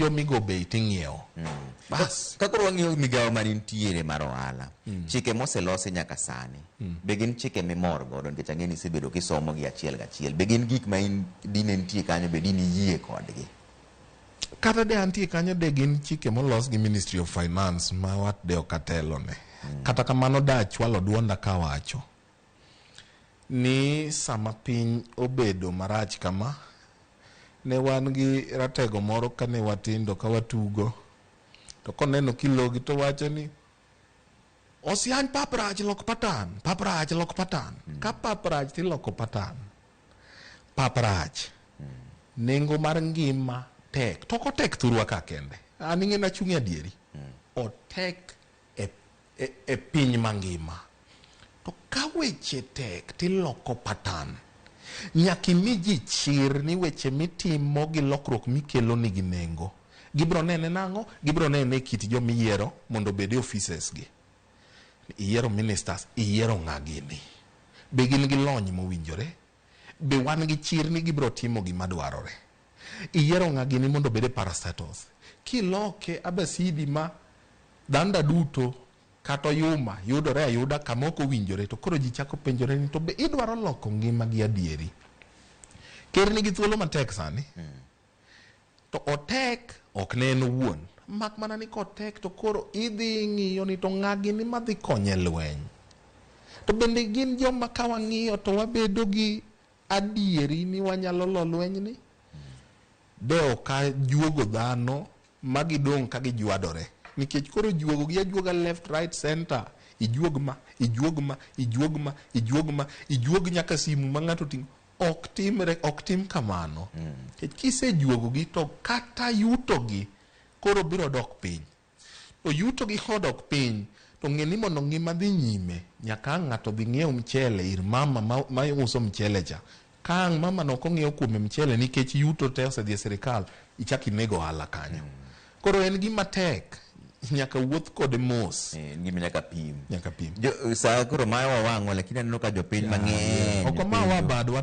jomigo bei ting'iewo. Bas. Ka koro wang'iyo migawo manintiere mar ohala, chike moselosi nyaka sani, be gin chike mimor godo? Nikech ang'e ni isebedo kisomo gi achiel gachiel. Be gin gik ma in dine nitie kanyo, be dine iyie kodgi? Kata de antie kanyo, de gin chike molos gi Ministry of Finance ma wat de ok atelone. Kata kamano, da achwalo duonda kawacho ni sama piny obedo marach kama, ne wan gi ratego moro kane watindo ka watugo, to koneno kilogi to wacho ni osiany pap rach, lok patan, pap rach, lok patan. Ka pap rach tiloko patan. Pap rach, nengo mar ngima tek, to ok otek thurwa ka kende. An ing'e nachung' e adieri, otek e piny mangima. To ka weche tek tiloko patan. Nyaka imi ji chir ni weche mitimo gi lokruok mikelo nigi nengo. Gibiro nene nang'o? Gibiro nene e kit jomiyiero mondo obed e offices gi. Iyiero ministers, iyiero ng'a gini? Be gin gi lony mowinjore? Be wan gi chir ni gibiro timo gima dwarore? Iyiero ng'a gini mondo obed e parastatals? Kiloke abasidi ma dhanda duto kata oyuma yudore ayuda kama ok owinjore, to koro ji chako penjore ni to be idwaro loko ngima gi adieri? Ker nigi thuolo matek sani. To otek ok ne en owuon. Mak mana ni kotek to koro idhi ing'iyo ni to ng'a gini madhi konye lweny. To bende gin joma ka wang'iyo to wabedo gi adieri ni wanyalo lo lwenyni? De ok ajuogo dhano ma gidong' ka gijwadore. Nikech koro juogo gi ajuoga left, right, center. Ijuog ma, ijuog ma, ijuog ma, ijuog ma, ijuog nyaka simu ma ng'ato oting'o. Ok timre, ok tim kamano. Nikech kisejuogo gi to kata yuto gi koro biro dok piny. To yuto gi kodok piny, to ng'e ni mondo ngima dhi nyime, nyaka ang' ng'ato dhi ng'iew mchele ir mama ma uso mchele cha. Ka ang' mama no ok ong'iew kuome mchele nikech yuto te osedhi e sirikal, ichak inego ohala kanyo. Koro en gima tek, nyaka wuoth kode mos. En gima nyaka pim. Nyaka pim. Jo, saa koro mawa wang'wa, lakini aneno ka jopiny mang'eny Ok omawa penjo. badwa to.